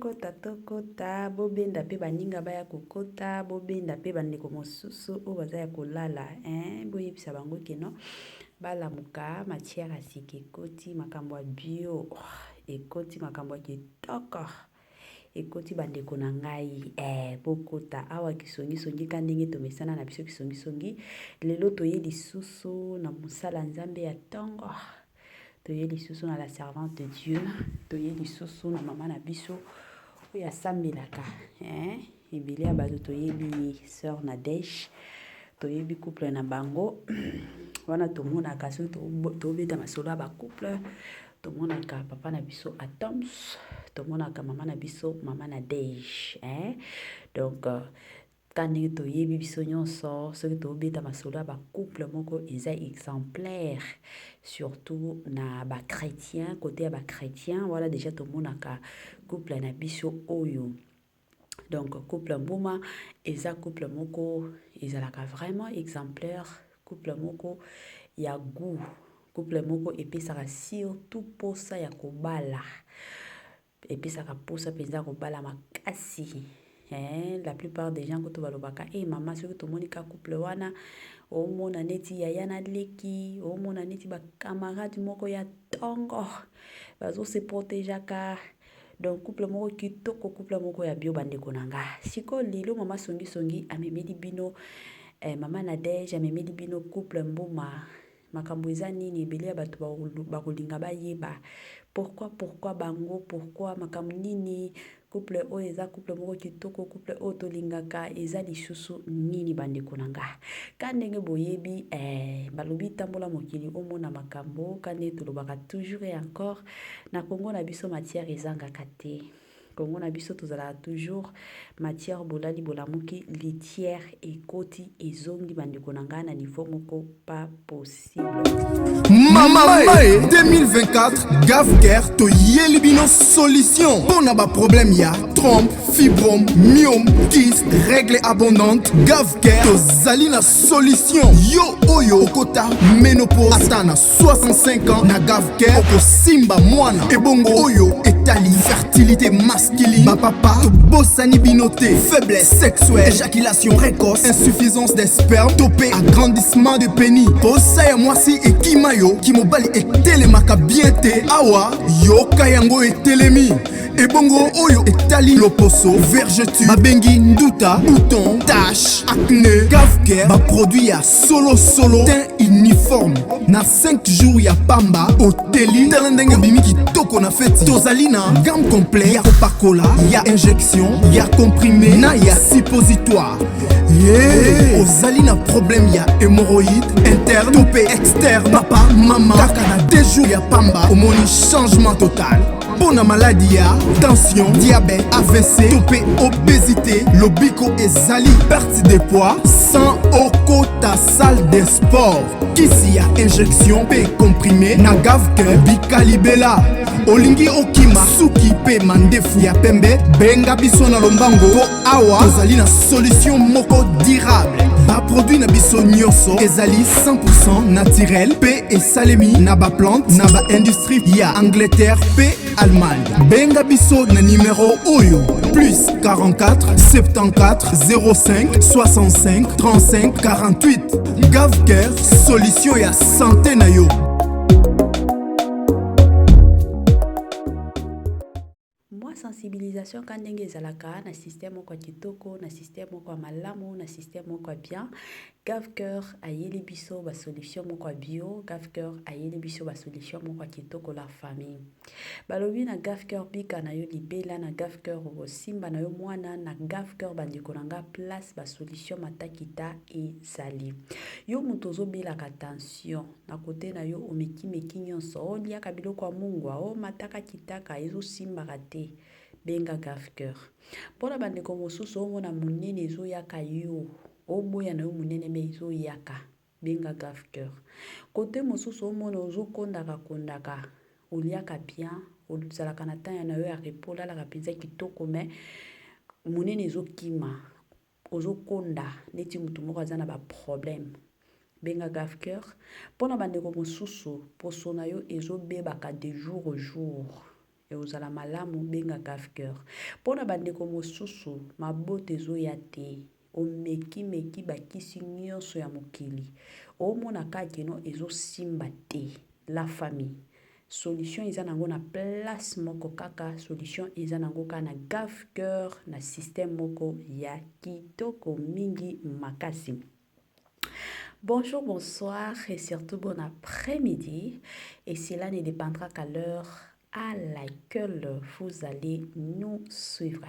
Tokota, tokota, bobenda pe baninga baya kokota, bobenda pe bandeko mosusu oyo baza ya kolala hein, boyebisa bango que non balamuka, matière ya sika ekoti, makambo ya bio ekoti, makambo ya kitoko ekoti bandeko na ngai eh, bokota awa kisongisongi ka ndenge tomesana na biso kisongisongi. Lelo toye lisusu na mosala Nzambe ya ntongo, toye lisusu na la servante de Dieu, toye lisusu na mama na biso oyo asambelaka eh, ebele ya bato toyebi ye, sœur Nadège, toyebi couple na bango wana tomonaka soki tobeta masolo ya ba couple, tomonaka papa na biso Atoms, tomonaka mama na biso mama Nadège eh? Donc ka ndenge toyebi biso nyonso soki tobeta masolo ya ba couple moko eza exemplaire, surtout na ba chrétien, côté ya ba chrétien wana déjà tomonaka couple na biso oyo. Donc couple Mbuma eza couple moko ezalaka vraiment exemplaire, couple moko ya goût, couple moko epesaka surtout posa ya kobala, epesaka posa mpenza kobala makasi eh, la plupart des gens kutu balobaka eh mama soki tomoni ka couple wana omona neti yaya na leki, omona neti ba camarade moko ya ntongo bazo se protégeaka. Donc couple moko kitoko, couple moko ya bio bandeko na nga. Sikoyo lelo mama songisongi amemeli bino mama Nadège amemeli bino couple Mbuma. Makambo eza nini, ebele ya bato bakolinga bayeba pourquoi, pourquoi bango, pourquoi makambo nini, couple oyo eza couple moko kitoko, couple oyo tolingaka eza lisusu nini bandeko na nga. Ka ndenge boyebi balobi tambola mokili omona makambo, ka ndenge tolobaka toujours et encore na Congo na biso matière ezangaka te. Congo na biso tozalaka toujours matière, bolali bolamuki litière ekoti ezongi bandeko na ngai na niveau moko pas possible. Mama Mae 2024 Gavcare toyeli bino solution mpona ba problème ya trompe, fibrome, myome, kyste, règle abondante. Gavcare tozali na solution. Yo oyo okota ménopause ata na 65 ans, na Gavcare okosimba mwana. Ebongo oyo etali fertilité masculine, bapapa tobosani bino te. Faiblesse sexuelle, éjaculation précoce, insuffisance des sperme to pe agrandissement de pénis, posa ya mwasi ekima yo, kimobali etelemaka bien te, awa yoka yango etelemi. Ebongo oyo etali loposo, vergeture babengi nduta, bouton, tache, acné, Gavcare baproduit ya solo solo, teint uniforme na 5 jours ya pamba oteli, tala ndenge obimi kitoko na feti. Tozali na gamme complet ya kopakola, ya injection, ya comprimé na ya suppositoire. Yeah. Ozali na problème ya hémorroïde interne to pe externe, papa mama, kaka na 2 jours ya pamba omoni changement total. Mpo na maladi ya tension, diabète, AVC to pe obésité, lobiko ezali perte de poids sans okota salle de sport. Kisi ya injection pe comprimé na Gavcare bikalibela. Olingi okima suki pe mandefu ya pembe, benga biso na lombango po awa tozali na solution moko durable. Baproduit na biso nyonso ezali 100% naturel pe esalemi na baplante na baindustrie ya Angleterre pe Allemagne. Benga biso na numero oyo plus 44 74 05 65 35 48. Gavcare, solution ya santé na yo. Mwa sensibilisation ka ndenge ezalaka na système moko ya kitoko, na système moko ya malamu, na système moko ya bien. Gavcare ayeli biso ba solution moko ya bio, Gavcare ayeli biso ba solution moko ya kitoko la famille. Balobi na Gavcare bika na yo libela, na Gavcare okosimba na yo mwana, na Gavcare bandeko na nga place ba solution matakita ezali. Yo moto ozobelaka tension na kote na yo omekimeki nyonso, oliaka biloko ya mungwa, omataka kitaka ezosimbaka te, benga Gavcare. Mpona bandeko mosusu omona monene ezoyaka yo, oboya na yo monene me ezoyaka, benga Gavcare. Kote mosusu omona ozokondaka kondaka, oliaka bien, ozalaka na temps na yo ya repos, olalaka mpenza kitoko me monene ezokima, ozokonda neti motu moko aza na ba problème, benga Gavcare. Mpona bandeko mosusu poso na yo ezobebaka de jour au jour, Ekozala malamu benga Gavcœur. Mpo na bandeko mosusu, mabota ezoya te. Omeki meki ba kisi nionso ya mokili, omona kaka que non ezo simba te. La famille, solution eza nango na place moko kaka, solution eza nango kaka na Gavcœur na système moko ya kitoko mingi makasi. Bonjour, bonsoir et surtout bon après-midi. Et cela ne dépendra qu'à l'heure à laquelle vous allez nous suivre.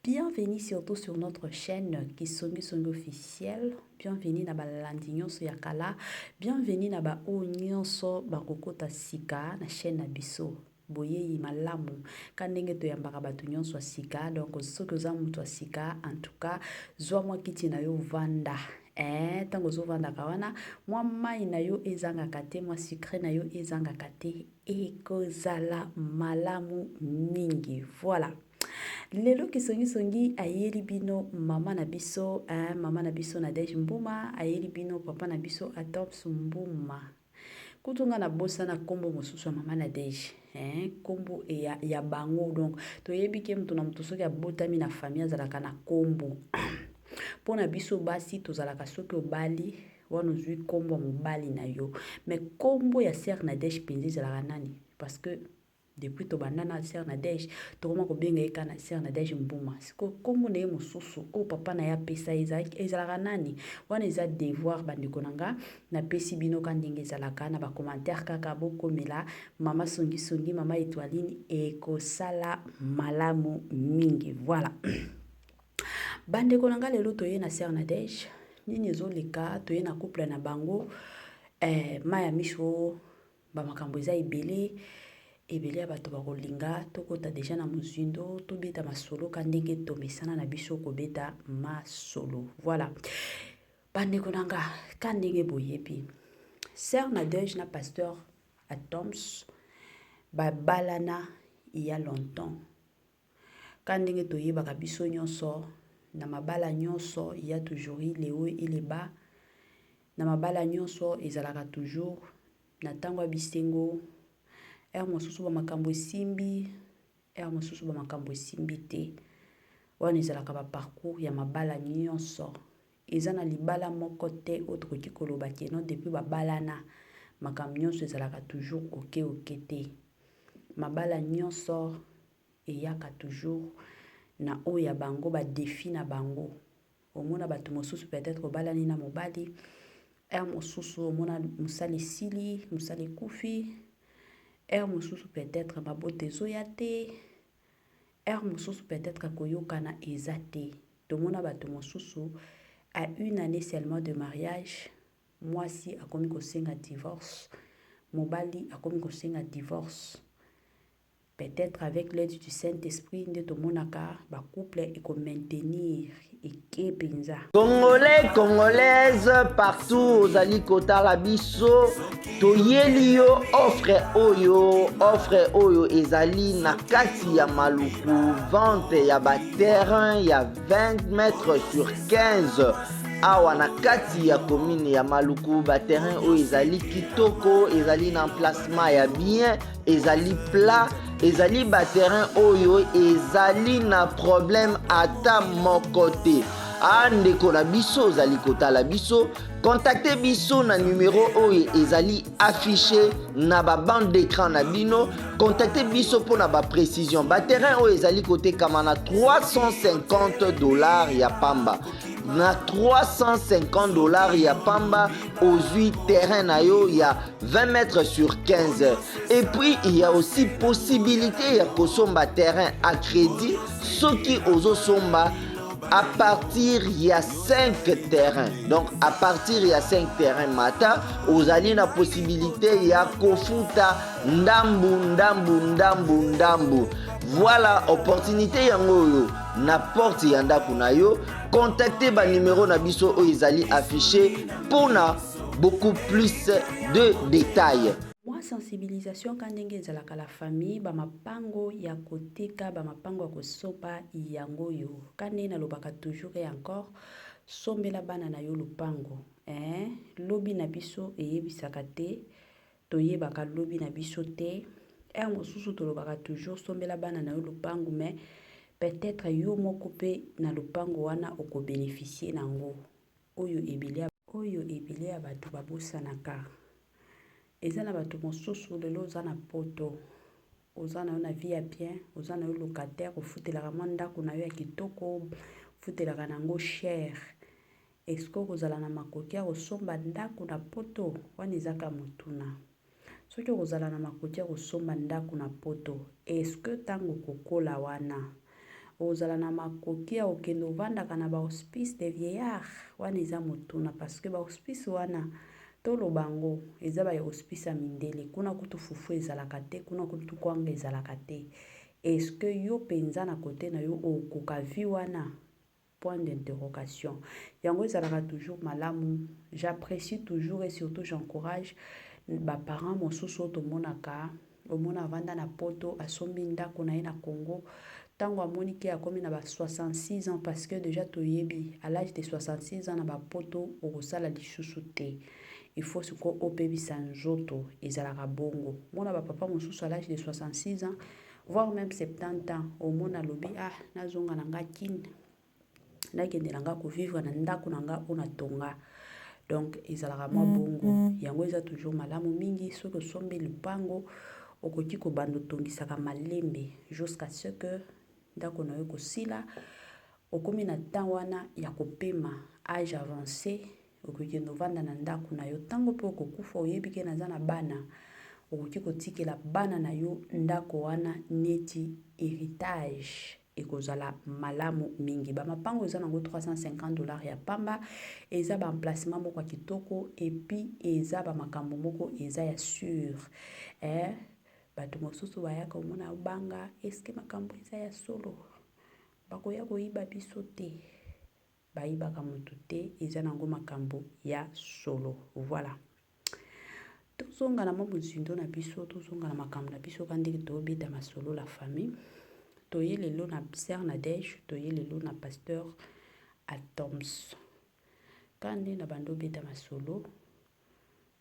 Bienvenue surtout sur notre chaîne Kisongi Songi officielle. Bienvenue na balandi nyonso ya kala. Bienvenue na ba oyo nyonso bakokota sika na chaîne na biso. Boyeyi malamu ka ndenge toyambaka bato nyonso ya sika. Donc soki oza moto ya sika, en tout cas zwa mwa kiti na yo vanda. Ntango ozovandaka wana mwa mai na yo ezangaka te, mwa sucre na yo ezangaka te, ekozala malamu mingi. Voilà. Lelo Kisongisongi ayeli bino mama na biso, mama na biso Nadège Mbuma, ayeli bino papa na biso Atoms Mbuma. Kutu nga nabosana kombo mosusu ya mama Nadège, kombo ya bango. Donc toyebi ke moto na moto soki abotami na famille azalaka na kombo. Mpo na biso basi tozalaka soki obali wana ozwi kombo ya mobali na yo. Mais kombo ya sœur Nadège mpenza ezalaka nani? Parce que depuis tobanda na sœur Nadège tokoma kobenga ye kaka na sœur Nadège Mbuma. Sikoyo kombo na ye mosusu oyo papa na ye apesa ye ezalaka nani? Wana eza devoir bandeko na nga, napesi bino ka ndenge ezalaka na ba commentaire kaka bokomela mama songisongi, mama Etoiline, ekosala malamu mingi. Voilà. Bandeko na nga, lelo toye na sœur Nadège, nini ezoleka, toye na couple na bango, mai ya miso, bamakambo eza ebele ebele ya bato bakolinga tokota deja na mozindo, tobeta masolo ka ndenge tomesana na biso kobeta masolo. Voilà. Bandeko na nga, ka ndenge boyebi, sœur Nadège na pasteur Atoms babalana il y a longtemps. Ka ndenge toyebaka biso nyonso, na mabala nyonso il y a toujours eu les hauts et les bas. Na mabala nyonso ezalaka toujours na ntango ya bisengo, heure mosusu ba makambo esimbi, heure mosusu ba makambo esimbi te. Wana ezalaka ba parcours ya mabala nyonso. Eza na libala moko te oyo tokoki koloba ke non depuis babalana makambo nyonso ezalaka toujours ok ok te. Mabala nyonso eyaka toujours na oyo ya bango ba défi na bango. Omona bato mosusu peut-être obalani na mobali, heure mosusu omona mosala esili, mosala ekufi, heure mosusu peut-être mabota ezoya te, heure mosusu peut-être koyokana eza te. Tomona bato mosusu à une année seulement de mariage, mwasi akomi kosenga divorce, mobali akomi kosenga divorce. Peut-être avec l'aide du Saint-Esprit nde tomonaka ba couple eko maintenir eke mpenza. Congolais, Congolaise, partout ozali kotala biso, toyeli yo offre oyo, offre oyo ezali na kati ya Maluku, vente ya ba terrain ya 20 mètres sur 15 awa na kati ya commune ya Maluku. Ba terrain oyo ezali kitoko, ezali na emplacement ya bien, ezali plat, ezali ba terrain oyo ezali na problème ata moko te. A ndeko na biso ozali kotala biso, contacte biso na numero oyo ezali affiché na ba bande d'écran na bino. Contacte biso mpona ba précision. Ba terrain oyo ezali kotekama na $350 ya pamba. Na $350 ya pamba ozwi terrain na yo ya 20 mètres sur 15. Et puis il y a aussi possibilité ya kosomba terrain à crédit soki ozosomba à partir ya 5 terrains. Donc à partir ya 5 terrains mata ozali na possibilité ya kofuta ndambu ndambu ndambu ndambu. Voilà opportunité yango oyo na porte ya ndako na yo. Contacte ba numéro na biso oyo ezali affiché mpona beaucoup plus de détails. Mwa sensibilisation ka ndenge ezalaka la famille, ba mapango ya koteka, ba mapango ya kosopa yango oyo. Ka ndenge nalobaka toujours et encore, sombela bana na yo lupango. Lobi na biso eyebisaka te, toyebaka lobi na biso te. Heure mosusu tolobaka toujours sombela bana na yo lopango, mais peut-être yo moko mpe na lopango wana okobénéficier nango. Oyo ebele ya bato babosanaka, eza na bato mosusu lelo oza na poto, oza na yo na vie ya bien, oza na yo locataire, ofutelaka mwa ndako na yo ya kitoko, ofutelaka nango cher. Est-ce okozala na makoki ya kosomba ndako na poto wana? Ezaka motuna. Soki okozala na makoki ya kosomba ndako na poto, est-ce ntango okokola wana ozala na makoki ya kokende ovandaka na bahospice de vieillard wana? Eza motuna, parce que bahospice wana, toloba yango, eza bahospice ya mindele. Kuna kutu fufu ezalaka te, kuna kutu kwanga ezalaka te. Est-ce yo mpenza na kote na yo okoka vie wana? Point d'interrogation. Yango ezalaka toujours malamu. J'apprécie toujours et surtout j'encourage baparent mosusu oyo tomonaka, omona avanda na poto, asombi ndako na ye na Congo. Ntango amoni ke akomi na ba 66 ans, parce que déjà toyebi, à l'âge de 66 ans na bapoto okosala lisusu te, il faut sikoyo opebisa nzoto. Ezalaka bongo. Mona bapapa mosusu à l'âge de 66 ans, voire même 70 ans, omona alobi: "Ah, nazonga na nga Kine, nakende na nga kovivre na ndako na nga oyo natonga." Donc ezalaka mwa bongo. Yango eza toujours malamu mingi. Soki osombi lupango, okoki kobanda otongisaka malembe jusqu'à ce que ndako na yo ekosila. Okomi na temps wana ya kopema, âge avancé, okokende ovanda na ndako na yo. Ntango mpe okokufa, oyebi ke naza na bana, okoki kotikela bana na yo ndako wana neti héritage. Ekozala malamu mingi. Bamapango eza nango 350 $ ya pamba. Eza baemplacement moko ya kitoko, et puis eza bamakambo moko eza ya sûr, eh? Bato mosusu bayaka, omona obanga: eske makambo eza ya solo? Bakoya koyiba biso te? Bayibaka motu te, eza nango makambo ya solo. Voilà, tozonga na mwa mozindo na biso, tozonga na makambo na biso. Ka ndenge tobeta masolo, la famille, toye lelo na sœur Nadège, toye lelo na pasteur Atoms. Ka nde na bando obeta masolo,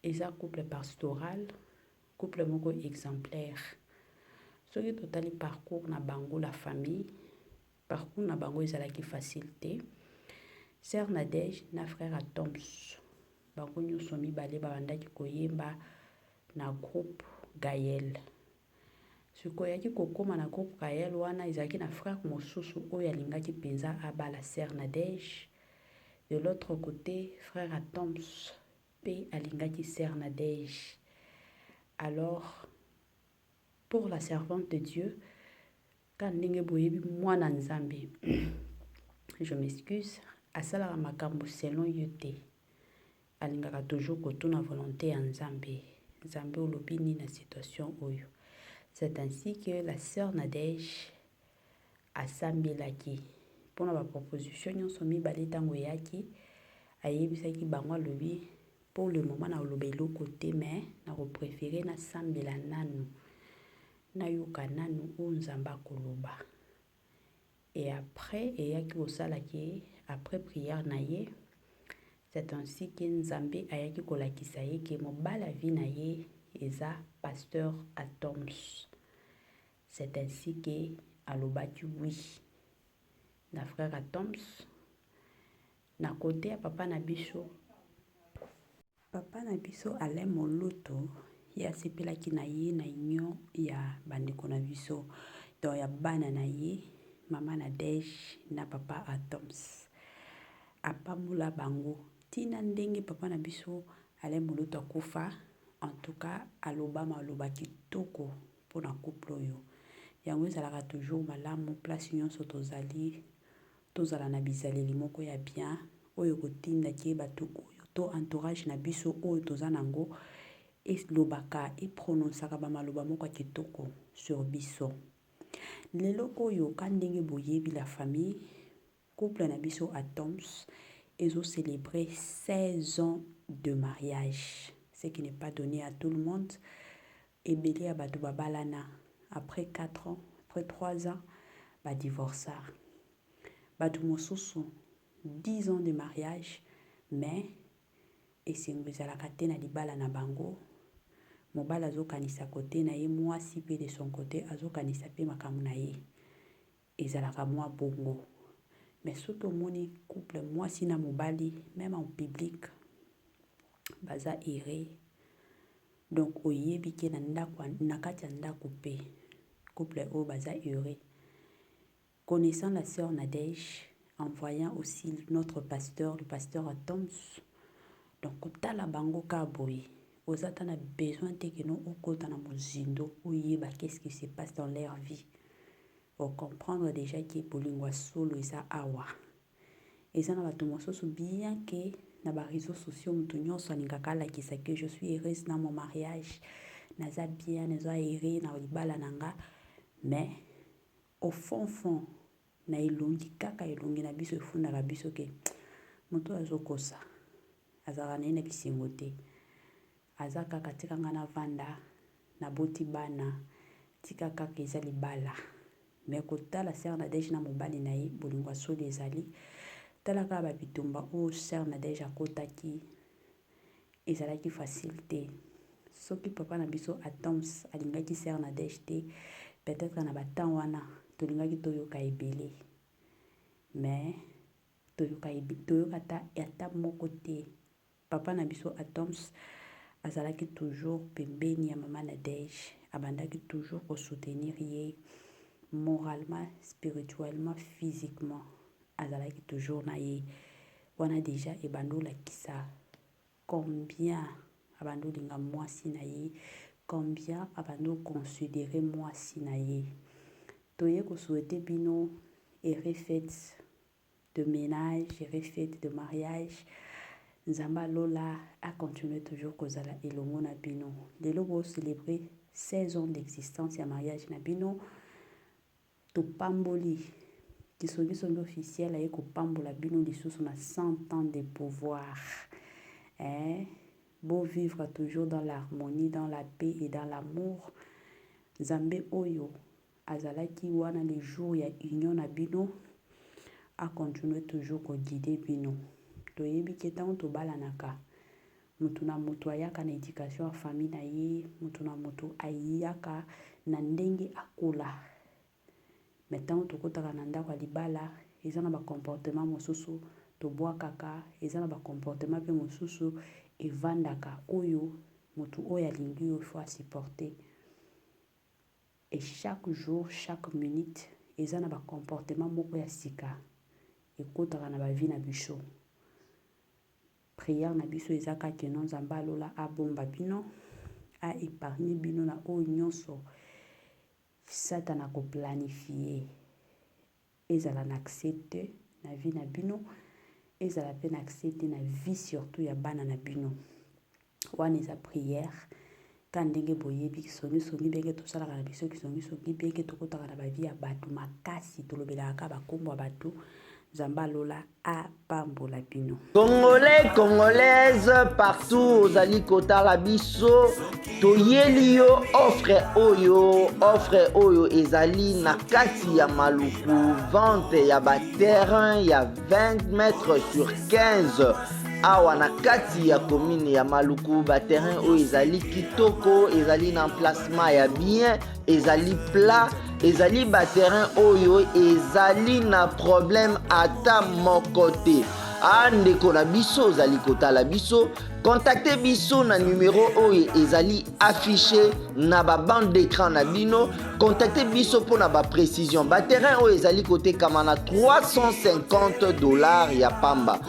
eza couple pastoral, couple moko exemplaire. Soki totali parcours na bango, la famille, parcours na bango ezalaki facile te. Sœur Nadège na frère Atoms, bango nyonso mibale babandaki koyemba na groupe Gael. Sikoyo ayaki kokóma na groupe Gael wana, ezalaki na frère mosusu oyo alingaki mpenza abala sœur Nadège. De l'autre côté, frère Atoms mpe alingaki sœur Nadège. Alors pour la servante de Dieu, ka ndenge boyebi mwana Nzambe, je m'excuse, asalaka makambo selon ye te, alingaka toujours kotuna volonté ya Nzambe: "Nzambe, olobi nini na situation oyo?" C'est ainsi que la sœur Nadège asambelaki mpona baproposition nyonso mibale. Ntango eyaki, ayebisaki bango, alobi: "Pour le moment naloba eloko te, mais nakopréférer nasambela nanu, nayoka nanu oyo Nzambe akoloba." Et après eyaki kosalaki, après prière na ye, c'est ainsi ke Nzambe ayaki kolakisa ye ke mobali ya vie na ye eza pasteur Atoms. C'est ainsi ke alobaki oui na frère Atoms. Na kote ya papa na biso, papa na biso Alain Moloto, ye asepelaki na ye na union ya bandeko na biso, donc ya bana na ye, mama Nadège na papa Atoms. Apambola bango ntina ndenge papa na biso Alain Moloto akufa. En tout cas, aloba maloba kitoko mpona couple oyo. Yango ezalaka toujours malamu, place nyonso tozali, tozala na bizaleli moko ya bien oyo kotindaki bato oyo to entourage na biso oyo toza nango elobaka, eprononçaka bamaloba moko ya kitoko sur biso. Lelo oyo, ka ndenge boyebi, la famille, couple na biso Atoms ezocélébrer 16 ans de mariage, ce qui n'est pas donné à tout le monde. Ebele ya bato babalana, après 4 ans, après 3 ans, badivorça. Bato mosusu 10 ans de mariage, mais esengo ezalaka te na libala na bango. Mobali azokanisa cote na ye, muasi pe de son cote azokanisa pe makambo na ye. Ezalaka mua bongo. Mais soki omoni couple muasi na mobali meme en public baza heureux donc oyebi ke na ndako na kati ya ndako pe couple oyo baza heureux. Connaissant la sœur Nadège, en voyant aussi notre pasteur, le pasteur Atoms, donc kotala bango ka boye, oza ata na besoin te que no okota na mozindo oyeba qu'est-ce qui se passe dans leur vie. O comprendre déjà que bolingo ya solo eza awa. Eza na bato mosusu bien que na ba réseaux sociaux moto nyonso alingaka alakisa que je suis heureuse dans mon mariage, naza bien, naza heureux na libala na nga, mais au fond fond na elongi kaka elongi na biso efundaka biso ke moto oyo azokosa azalaka na ye na bisengo te aza kaka tika nga navanda naboti bana tika kaka eza libala me kotala sœur Nadège na mobali na ye bolingo ya solo ezali tala kaka ba bitumba oyo sœur Nadège akotaki ezalaki facile te soki papa na biso Athoms alingaki sœur Nadège te peut-être na ba temps wana tolingaki toyoka ebele mais toyoka toyoka ata ata moko te papa na biso Athoms azalaki toujours pembeni ya mama Nadège abandaki toujours kosoutenir ye moralement spirituellement physiquement azalaki toujours na ye wana deja ebandi olakisa combien abandi olinga mwasi na ye combien abandi oconsidere mwasi na ye toye kosouhaite bino heureux fête de ménage heureux fête de mariage nzambe alola acontinue toujours kozala elongo na bino lelo bocélébrer 16 ans d'existence ya mariage na bino topamboli kisongisongi officiel aye kopambola bino lisusu na 100 ans de pouvoir eh? Beau vivre toujours dans l'harmonie, dans la paix et dans l'amour. Nzambe oyo azalaki wana le jour ya union na bino a continuer toujours koguide bino. Toyebi ke ntango tobalanaka mutu na mutu ayaka na education ya famille na ye, mutu na mutu ayaka na ndenge akola. Mais ntango tokotaka na ndako ya libala eza na bacomportement mosusu tobwakaka, eza na bacomportement mpe mosusu evandaka oyo motu oyo alingi yo faut asupporter. Et chaque jour, chaque minute eza na bacomportement moko ya sika ekotaka na bavie na biso. Prière na biso eza kaka no Nzambe alola abomba bino, a épargne bino na oyo nyonso Satana akoplanifie ezala na accès te na vie na bino, ezala pe na accès te na vie surtout ya bana na bino. Wana eza prière ka ndenge boyebi kisongisongi ndenge tosalaka na biso kisongisongi ndenge tokotaka na bavie ya bato makasi tolobelaka kaka bakombo ya bato nzambe alola apambola bino. Congolais, Congolaise, partout ozali kotala biso, toyeli yo offre oyo, offre oyo ezali na kati ya Maluku, vente ya ba terrain ya 20 mètres sur 15 awa na kati ya commune ya Maluku. Ba terrain oyo ezali kitoko, ezali na emplacement ya bien, ezali plat, ezali ba terrain oyo ezali na problème ata moko te. A ndeko na biso ozali kotala biso, contacte biso na numero oyo ezali affiché na ba bande d'écran na bino. Contacte biso mpo na ba précision. Ba terrain oyo ezali kotekama na $350 ya pamba.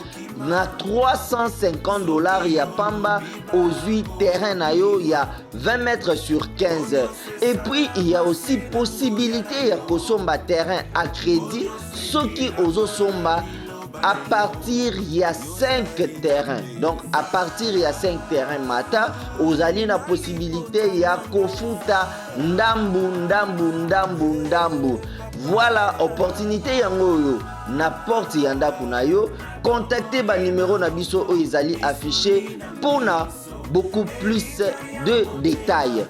Na $350 ya pamba ozwi terrain na yo ya 20 mètres sur 15. Et puis il y a aussi possibilité ya kosomba terrain à crédit soki ozosomba à partir ya 5 terrains. Donc à partir ya 5 terrains mata ozali na possibilité ya kofuta ndambu ndambu ndambu ndambu. Voilà opportunité yango oyo na porte ya ndako na yo. Contactez ba numéro na biso oyo ezali affiché mpona beaucoup plus de détails.